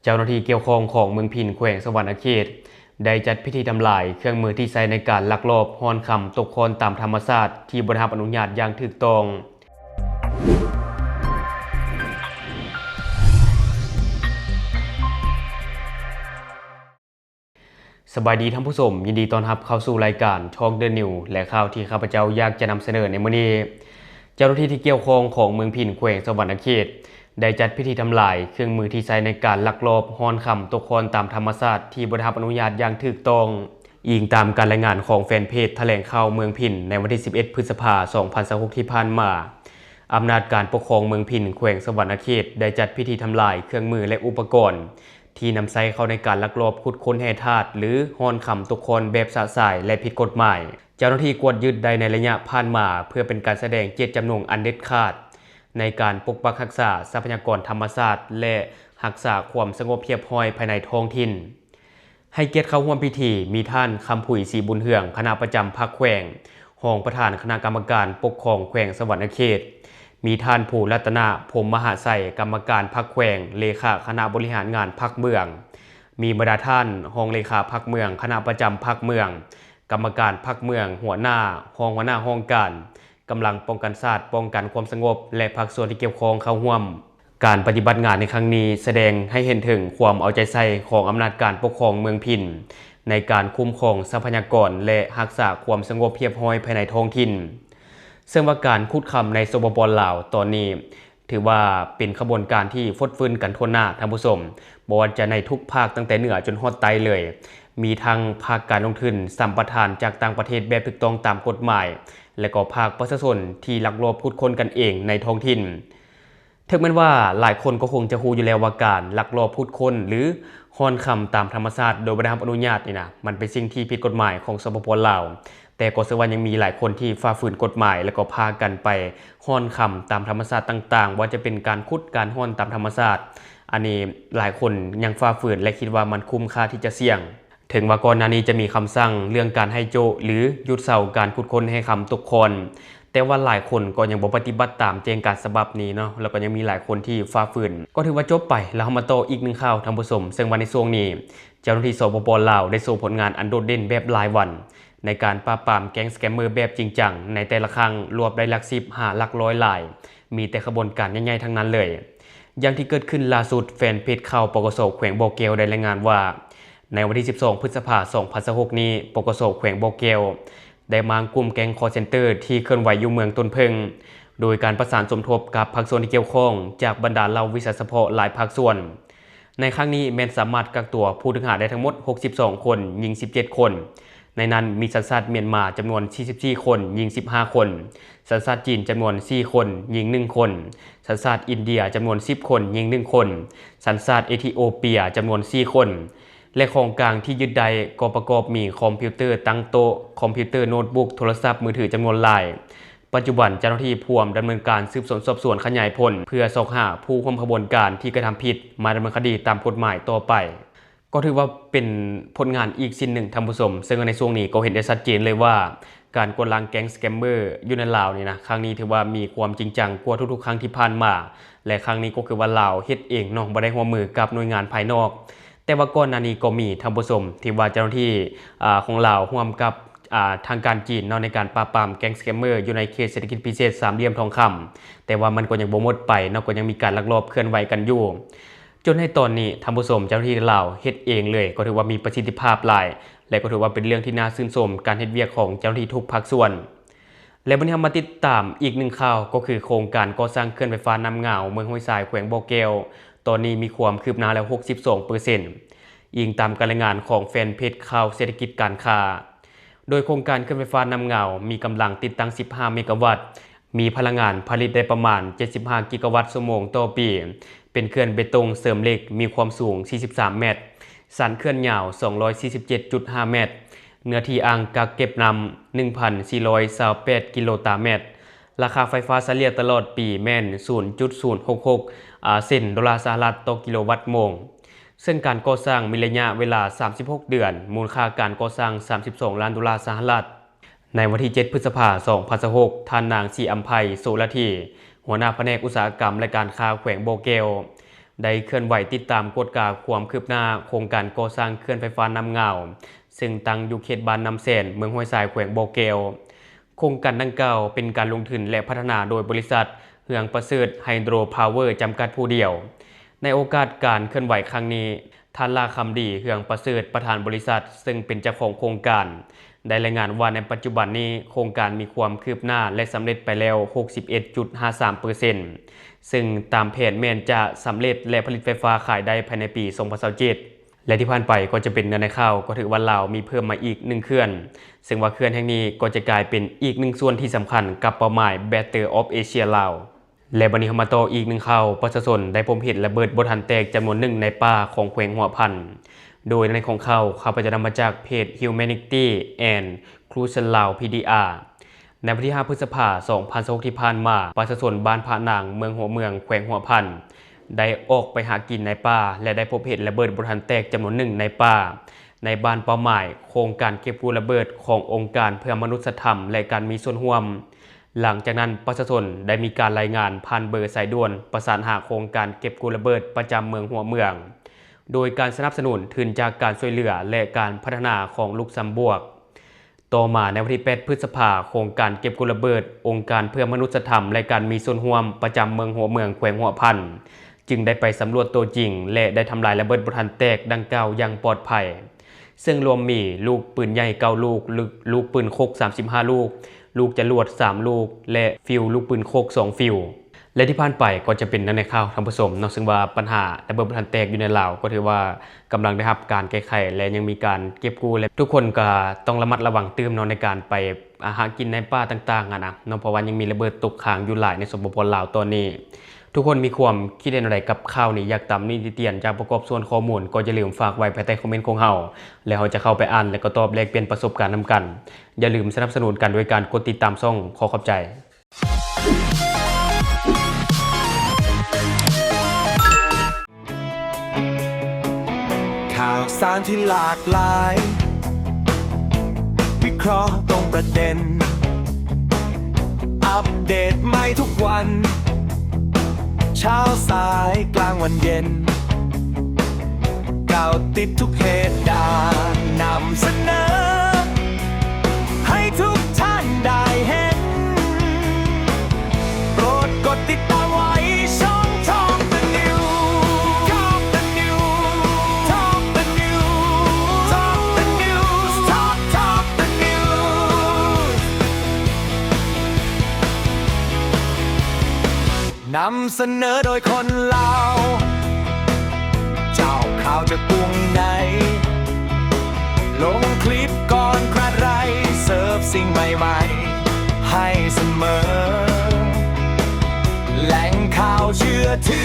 ເຈົ້າໜ້າທີ່ກ່ຽວຂ້ອງຂອງເມືອງພິນ ແຂວງສະຫວັນນະເຂດ ໄດ້ຈັດພິທີທຳລາຍເຄື່ອງມືທີ່ໃຊ້ໃນການລັກລອບຮ່ອນຄຳຕົກຄ້ອນຕາມທຳມະຊາດທີ່ບໍ່ໄດ້ຮັບອະນຸຍາດຢ່າງຖືກຕ້ອງ. ສະບາຍດີທ່ານຜູ້ຊົມ, ຍິນດີຕ້ອນຮັບເຂົ້າສູ່ລາຍການ Talk the News ແລະ ຂ່າວທີ່ຂ້າພະເຈົ້າຢາກຈະນຳສະເໜີໃນມື້ນີ້. ເຈົ້າໜ້າທີ່ທີ່ກ່ຽວຂ້ອງຂອງເມືອງພິນ ແຂວງສະຫວັນນະເຂດ ໄດ້ຈັດພິທີທຳລາຍເຄື່ອງມືທີ່ໃຊ້ໃນການລັກລອບຮ່ອນຄຳຕົກຄ້ອນຕາມທຳມະຊາດທີ່ບໍ່ໄດ້ຮັບອະນຸຍາດຢ່າງຖືກຕ້ອງ. ອີງຕາມການລາຍງານຂອງແຟນເພຈຖະແຫຼງຂ່າວເມືອງພິນ ໃນວັນທີສິບເອັດ ພຶດສະພາ ສອງພັນຊາວຫົກ ທີ່ຜ່ານມາ, ອຳນາດການປົກຄອງເມືອງພິນ ແຂວງສະຫວັນນະເຂດ ໄດ້ຈັດພິທີທຳລາຍເຄື່ອງມື ແລະ ອຸປະກອນ ທີ່ນຳໃຊ້ເຂົ້າໃນການລັກລອບຂຸດຄົ້ນແຮ່ທາດ ຫຼື ຮ່ອນຄຳຕົກຄ້ອນແບບຊະຊາຍ ແລະ ຜິດກົດໝາຍ. ເຈົ້າໜ້າທີ່ກວດຍຶດໄດ້ໃນໄລຍະຜ່ານມາ ເພື່ອເປັນການສະແດງເຈດຈຳນົງອັນເດັດຂາດ ໃນການປົກປັກຮັກສາຊັບພະຍາກອນທຳມະຊາດ ແລະ ຮັກສາຄວາມສະຫງົບຮຽບຮ້ອຍພາຍໃນທ້ອງຖິ່ນ. ໃຫ້ກຽດເຂົ້າຮ່ວມພິທີ ມີທ່ານ ຄຳຜຸຍ ສີບຸນເຮືອງ ຄະນະປະຈຳພັກແຂວງ, ຮອງປະທານຄະນະກຳມະການປົກຄອງແຂວງສະຫວັນນະເຂດ, ມີທ່ານ ພູລັດຕະນະ ພົມມະຫາໄຊ ກຳມະການພັກແຂວງ, ເລຂາຄະນະບໍລິຫານງານພັກເມືອງ, ມີບັນດາທ່ານຮອງເລຂາພັກເມືອງ, ຄະນະປະຈຳພັກເມືອງ, ກຳມະການພັກເມືອງ, ຫົວໜ້າ, ຮອງຫົວໜ້າຫ້ອງການ, ກຳລັງປ້ອງກັນຊາດ, ປ້ອງກັນຄວາມສະຫງົບ ແລະ ພາກສ່ວນທີ່ກ່ຽວຂ້ອງເຂົ້າຮ່ວມ. ການປະຕິບັດງານໃນຄັ້ງນີ້ ສະແດງໃຫ້ເຫັນເຖິງຄວາມເອົາໃຈໃສ່ຂອງອຳນາດການປົກຄອງເມືອງພິນ ໃນການຄຸ້ມຄອງຊັບພະຍາກອນ ແລະ ຮັກສາຄວາມສະຫງົບຮຽບຮ້ອຍພາຍໃນທ້ອງຖິ່ນ. ເຊິ່ງວ່າການຂຸດຄຳໃນ ສປປ ລາວ ຕອນນີ້ ຖືວ່າເປັນຂະບວນການທີ່ຟົດຟື້ນກັນທົ່ວໜ້າ, ທ່ານຜູ້ຊົມ, ບໍ່ວ່າຈະໃນທຸກພາກ ຕັ້ງແຕ່ເໜືອຈົນຮອດໃຕ້ເລີຍ, ມີທັງພາກການລົງທຶນ, ສຳປະທານຈາກຕ່າງປະເທດແບບຖືກຕ້ອງຕາມກົດໝາຍ ແລະ ກໍພາກປະຊາຊົນທີ່ລັກລອບຂຸດຄົ້ນກັນເອງໃນທ້ອງຖິ່ນ. ເຖິງແມ່ນວ່າຫຼາຍຄົນກໍຄົງຈະຮູ້ຢູ່ແລ້ວວ່າ ການລັກລອບຂຸດຄົ້ນ ຫຼື ຮ່ອນຄຳຕາມທຳມະຊາດໂດຍບໍ່ໄດ້ຮັບອະນຸຍາດນີ້ນະ ມັນເປັນສິ່ງທີ່ຜິດກົດໝາຍຂອງ ສປປ ລາວ, ແຕ່ກໍເຊື່ອວ່າຍັງມີຫຼາຍຄົນທີ່ຝ່າຝືນກົດໝາຍ ແລ້ວກໍພາກັນໄປຮ່ອນຄຳຕາມທຳມະຊາດຕ່າງໆ, ບໍ່ວ່າຈະເປັນການຂຸດ, ການຮ່ອນຕາມທຳມະຊາດ, ອັນນີ້ຫຼາຍຄົນຍັງຝ່າຝືນ ແລະ ຄິດວ່າມັນຄຸ້ມຄ່າທີ່ຈະສ່ຽງ. ເຖິງວ່າກ່ອນໜ້ານີ້ຈະມີຄຳສັ່ງເລື່ອງການໃຫ້ໂຈະ ຫຼື ຢຸດເຊົາການຂຸດຄົ້ນແຮ່ຄຳຕົກຄ້ອນ, ແຕ່ວ່າຫຼາຍຄົນກໍຍັງບໍ່ປະຕິບັດຕາມແຈ້ງການສະບັບນີ້ເນາະ, ແລ້ວກໍຍັງມີຫຼາຍຄົນທີ່ຝ່າຝືນ. ກໍຖືວ່າຈົບໄປ, ແລ້ວເຮົາມາຕໍ່ອີກໜຶ່ງຂ່າວ, ທ່ານຜູ້ຊົມ, ເຊິ່ງວ່າໃນຊ່ວງນີ້ ເຈົ້າໜ້າທີ່ ສປປ ລາວ ໄດ້ໂຊຜົນງານອັນໂດດເດັ່ນແບບລາຍວັນ ໃນການປາບປາມແກ້ງສະແກມເມີແບບຈິງຈັງ, ໃນແຕ່ລະຄັ້ງລວບໄດ້ຫຼັກສິບຫາຫຼັກຮ້ອຍລາຍ, ມີແຕ່ຂະບວນການໃຫຍ່ໆທັງນັ້ນເລີຍ. ຢ່າງທີ່ເກີດຂຶ້ນລ່າສຸດ, ແຟນເພຈຂ່າວ ປກສ ແຂວງບໍ່ແກ້ວ ໄດ້ລາຍງານວ່າ ໃນວັນທີສິບສອງ ພຶດສະພາ ສອງພັນຊາວຫົກນີ້, ປກສ ແຂວງບໍ່ແກ້ວ ໄດ້ມ້າງກຸ່ມແກ້ງຄອລເຊັນເຕີທີ່ເຄື່ອນໄຫວຢູ່ເມືອງຕົ້ນເຜິ້ງ ໂດຍການປະສານສົມທົບກັບພາກສ່ວນທີ່ກ່ຽວຂ້ອງ ຈາກບັນດາເຫຼົ່າວິຊາສະເພາະຫຼາຍພາກສ່ວນ. ໃນຄັ້ງນີ້ແມ່ນສາມາດກັກຕົວຜູ້ຕ້ອງຫາໄດ້ທັງໝົດຫົກສິບສອງຄົນ, ຍິງສິບເຈັດຄົນ. ໃນນັ້ນມີສັນຊາດມຽນມາຈຳນວນສີ່ສິບສີ່ຄົນ, ຍິງສິບຫ້າຄົນ, ສັນຊາດຈີນຈຳນວນສີ່ຄົນ, ຍິງໜຶ່ງຄົນ, ສັນຊາດອິນເດຍຈຳນວນສິບຄົນ, ຍິງໜຶ່ງຄົນ, ສັນຊາດເອທິໂອເປຍຈຳນວນສີ່ຄົນ ແລະ ຂອງກາງທີ່ຍຶດໄດ້ກໍປະກອບມີຄອມພິວເຕີຕັ້ງໂຕະ, ຄອມພິວເຕີໂນດບຸກ, ໂທລະສັບມືຖືຈຳນວນຫຼາຍ. ປັດຈຸບັນເຈົ້າໜ້າທີ່ພວມດຳເນີນການສືບສວນສອບສວນຂະຫຍາຍຜົນ ເພື່ອຊອກຫາຜູ້ຮ່ວມຂະບວນການທີ່ກະທຳຜິດມາດຳເນີນຄະດີຕາມກົດໝາຍຕໍ່ໄປ. ກໍຖືວ່າເປັນຜົນງານອີກຊິ້ນໜຶ່ງ, ທ່ານຜູ້ຊົມ, ເຊິ່ງໃນຊ່ວງນີ້ກໍເຫັນໄດ້ຊັດເຈນເລີຍວ່າ ການກວາດລ້າງແກ້ງສະແກມເມີຢູ່ໃນລາວນີ້ນະ, ຄັ້ງນີ້ຖືວ່າມີຄວາມຈິງຈັງກວ່າທຸກໆຄັ້ງທີ່ຜ່ານມາ ແລະ ຄັ້ງນີ້ກໍຄືວ່າລາວເຮັດເອງເນາະ, ບໍ່ໄດ້ຮ່ວມມືກັບໜ່ວຍງານພາຍນອກ. ແຕ່ວ່າກ່ອນໜ້ານີ້ກໍມີ, ທ່ານຜູ້ຊົມ, ທີ່ວ່າເຈົ້າໜ້າທີ່, ອາ, ຂອງລາວຮ່ວມກັບ, ອາ, ທາງການຈີນເນາະ, ໃນການປາບປາມແກ້ງສະແກມເມີຢູ່ໃນເຂດເສດຖະກິດພິເສດສາມຫຼ່ຽມທອງຄຳ, ແຕ່ວ່າມັນກໍຍັງບໍ່ໝົດໄປເນາະ, ກໍຍັງມີການລັກລອບເຄື່ອນໄຫວກັນຢູ່. ຈົນໃນຕອນນີ້, ທ່ານຜູ້ຊົມ, ເຈົ້າໜ້າທີ່ລາວເຮັດເອງເລີຍ, ກໍຖືວ່າມີປະສິດທິພາບຫຼາຍ ແລະ ກໍຖືວ່າເປັນເລື່ອງທີ່ໜ້າຊື່ນຊົມການເຮັດວຽກຂອງເຈົ້າໜ້າທີ່ທຸກພາກສ່ວນ. ແລະ ວັນນີ້ເຮົາມາຕິດຕາມອີກໜຶ່ງຂ່າວ, ກໍຄືໂຄງການກໍ່ສ້າງເຂື່ອນໄຟຟ້ານ້ຳງາວ ເມືອງຫ້ວຍຊາຍ ແຂວງບໍ່ແກ້ວ, ຕອນນີ້ມີຄວາມຄືບໜ້າແລ້ວຫົກສິບສອງເປີເຊັນ, ອີງຕາມການລາຍງານຂອງແຟນເພຈຂ່າວເສດຖະກິດການຄ້າ. ໂດຍໂຄງການເຂື່ອນໄຟຟ້ານ້ຳງາວ ມີກຳລັງຕິດຕັ້ງສິບຫ້າເມກາວັດ, ມີພະລັງງານຜະລິດໄດ້ປະມານເຈັດສິບຫ້າກິກາວັດຊົ່ວໂມງຕໍ່ປີ, ເປັນເຂື່ອນເບຕົງເສີມເຫຼັກ, ມີຄວາມສູງສີ່ສິບສາມແມັດ, ສັນເຂື່ອນຍາວສອງຮ້ອຍສີ່ສິບເຈັດຈຸດຫ້າແມັດ, ເນື້ອທີ່ອ່າງກັກເກັບນ້ຳໜຶ່ງພັນສີ່ຮ້ອຍຊາວແປດກິໂລຕາແມັດ. ລາຄາໄຟຟ້າສະເລ່ຍຕະຫຼອດປີແມ່ນສູນຈຸດສູນຫົກຫົກ ອາ ເຊັນໂດລາສະຫະລັດຕໍ່ກິໂລວັດໂມງ. ເຊິ່ງການກໍ່ສ້າງມີໄລຍະເວລາສາມສິບຫົກເດືອນ, ມູນຄ່າການກໍ່ສ້າງສາມສິບສອງລ້ານໂດລາສະຫະລັດ. ໃນວັນທີເຈັດ ພຶດສະພາ ສອງພັນຊາວຫົກ, ທ່ານນາງ ສີອຳໄພ ໂສລະທີ, ຫົວໜ້າພະແນກອຸດສາຫະກຳ ແລະ ການຄ້າແຂວງບໍ່ແກ້ວ, ໄດ້ເຄື່ອນໄຫວຕິດຕາມກວດກາຄວາມຄືບໜ້າໂຄງການກໍ່ສ້າງເຂື່ອນໄຟຟ້ານ້ຳງາວ ເຊິ່ງຕັ້ງຢູ່ເຂດບ້ານນ້ຳແສນ ເມືອງຫ້ວຍຊາຍ ແຂວງບໍ່ແກ້ວ. ໂຄງການດັ່ງກ່າວເປັນການລົງທຶນ ແລະ ພັດທະນາໂດຍບໍລິສັດ ເຮືອງປະເສີດ Hydro Power ຈຳກັດຜູ້ດຽວ. ໃນໂອກາດການເຄື່ອນໄຫວຄັ້ງນີ້, ທ່ານ ຫຼ້າຄຳດີ ເຮືອງປະເສີດ ປະທານບໍລິສັດ ເຊິ່ງເປັນເຈົ້າຂອງໂຄງການ ໄດ້ລາຍງານວ່າ ໃນປັດຈຸບັນນີ້ ໂຄງການມີຄວາມຄືບໜ້າ ແລະ ສຳເລັດໄປແລ້ວ ຫົກສິບເອັດຈຸດຫ້າສາມເປີເຊັນ ເຊິ່ງຕາມແຜນແມ່ນຈະສຳເລັດ ແລະ ຜະລິດໄຟຟ້າຂາຍໄດ້ພາຍໃນປີສອງພັນຊາວເຈັດ. ແລະ ທີ່ຜ່ານໄປກໍຈະເປັນເນື້ອໃນຂ່າວ ກໍຖືວ່າລາວມີເພີ່ມມາອີກໜຶ່ງເຂື່ອນ, ເຊິ່ງວ່າເຂື່ອນແຫ່ງນີ້ກໍຈະກາຍເປັນອີກໜຶ່ງສ່ວນທີ່ສຳຄັນກັບເປົ້າໝາຍ Battle of Asia ລາວ. ແລະ ບັດນີ້ເຮົາມາຕໍ່ອີກໜຶ່ງຂ່າວ, ປະຊາຊົນໄດ້ພົບເຫັນລະເບີດບໍ່ທັນແຕກຈຳນວນໜຶ່ງໃນປ່າຂອງແຂວງຫົວພັນ. ໂດຍໃນຂອງຂ່າວ ຂ້າພະເຈົ້ານຳມາຈາກເພຈ Humanity and Culture Lao PDR. ໃນວັນທີຫ້າ ພຶດສະພາ ສອງພັນຊາວຫົກ ທີ່ຜ່ານມາ, ປະຊາຊົນບ້ານພະນາງ ເມືອງຫົວເມືອງ ແຂວງຫົວພັນ ໄດ້ອອກໄປຫາກິນໃນປ່າ ແລະ ໄດ້ພົບເຫັນລະເບີດບໍ່ທັນແຕກຈຳນວນໜຶ່ງໃນປ່າ ໃນບ້ານເປົ້າໝາຍ ໂຄງການເກັບກູ້ລະເບີດຂອງອົງການເພື່ອມະນຸດສະທຳ ແລະ ການມີສ່ວນຮ່ວມ. ຫຼັງຈາກນັ້ນ, ປະຊາຊົນໄດ້ມີການລາຍງານຜ່ານເບີສາຍດ່ວນປະສານຫາໂຄງການເກັບກູ້ລະເບີດປະຈຳເມືອງຫົວເມືອງ ໂດຍການສະໜັບສະໜູນທຶນຈາກການຊ່ວຍເຫຼືອ ແລະ ການພັດທະນາຂອງລຸກຊຳບວກ. ຕໍ່ມາໃນວັນທີແປດ ພຶດສະພາ, ໂຄງການເກັບກູ້ລະເບີດ ອົງການເພື່ອມະນຸດສະທຳ ແລະ ການມີສ່ວນຮ່ວມປະຈຳເມືອງຫົວເມືອງ ແຂວງຫົວພັນ ຈຶ່ງໄດ້ໄປສຳຫຼວດຕົວຈິງ ແລະ ໄດ້ທຳລາຍລະເບີດບໍ່ທັນແຕກດັ່ງກ່າວຢ່າງປອດໄພ, ເຊິ່ງລວມມີລູກປືນໃຫຍ່ເກົ້າລູກ, ລູກ ລູກປືນຄົກສາມສິບຫ້າລູກ, ລູກຈະຫຼວດສາມລູກ ແລະ ຟິວລູກປືນຄົກສອງຟິວ. ແລະ ທີ່ຜ່ານໄປກໍຈະເປັນດັ່ງໃນຂ່າວທ່ານຜູ້ຊົມເນາະ, ເຊິ່ງວ່າບັນຫາລະເບີດບໍ່ທັນແຕກຢູ່ໃນລາວ ກໍຖືວ່າກຳລັງໄດ້ຮັບການແກ້ໄຂ ແລະ ຍັງມີການເກັບກູ້ ແລະ ທຸກຄົນກໍຕ້ອງລະມັດລະວັງຕື່ມເນາະ ໃນການໄປ ອາ ຫາກິນໃນປ່າຕ່າງໆຫັ້ນນະເນາະ, ເພາະວ່າຍັງມີລະເບີດຕົກຄ້າງຢູ່ຫຼາຍໃນ ສປປ ລາວ ຕອນນີ້. ທຸກຄົນມີຄວາມຄິດເຫັນແນວໃດກັບຂ່າວນີ້? ຢາກຕຳໜິຕິຕຽນ ຢາກປະກອບສ່ວນຂໍ້ມູນ ກໍຢ່າລືມຝາກໄວ້ພາຍໃຕ້ຄອມເມັນຂອງເຮົາ ແລະ ເຮົາຈະເຂົ້າໄປອ່ານ ແລະ ກໍຕອບແລກປ່ຽນປະສົບການນຳກັນ. ຢ່າລືມສະໜັບສະໜູນກັນໂດຍການກົດຕິດຕາມຊ່ອງ. ຂໍຂອບໃຈ. ຂ່າວສານທີ່ຫຼາກຫຼາຍ ວິເຄາະຕົງປະເດັນ ອັບເດດໃໝ່ທຸກວັນ ເຊົ້າສາຍກລາງວັນເຢັນ ກ່າວຕິດທຸກເຫດການ ນຳສະເໜີ ໃຫ້ທຸກທ່ານໄດ້ເຫັນ ໂປດກົດຕິດຕາມໄວ້ຊ່ອງ Top the News Top the News Top the News Top the News Top Top the News ນຳສະເໜີໂດຍຄົນລາວ ເຈົ້າຂ່າວຈາກກຸງໃນ ລົງຄລິບກ່ອນໃຜ ເສີບສິ່ງໃໝ່ໆໃຫ້ສະເໝີ ແຫຼ່ງຂ່າວເຊື່ອຖື